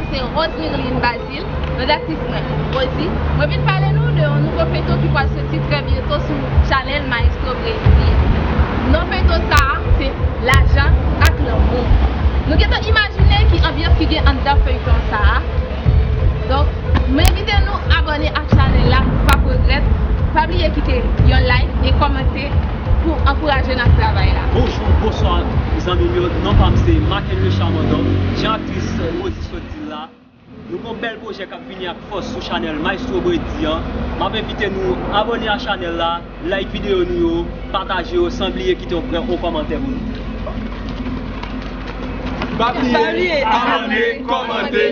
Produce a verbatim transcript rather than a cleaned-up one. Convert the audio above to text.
Se Rosemirline Bazile, redaktris mwen, Rosie. Mwen vin pale nou de yon nouvo feyton ki pral soti trè byento sou chanèl Maestro Brezil. Non feyton sa a, se Lajan ak Lanmou. Nou gentan imajine ki anbyans ki gen anndan feyton sa a. Donk, mwen envite nou abòne ak chanèl la pou pa regrèt. Pa bliye kite yon like e kòmante pou ankouraje n ak travay la. Bonjou, bonswa, zanmi m yo. Non pa m se Makenle Chamandon, jan aktris Rosie sot di l la. Nou gon bèl pwojè k ap vini ak fòs sou chanèl Maestro Brezil an. M ap envite nou abòne a chanèl la, like videyo nou yo, pataje yo, san bliye kite yon, yon kòmantè pou nou. Pa bliye abòne, kòmante,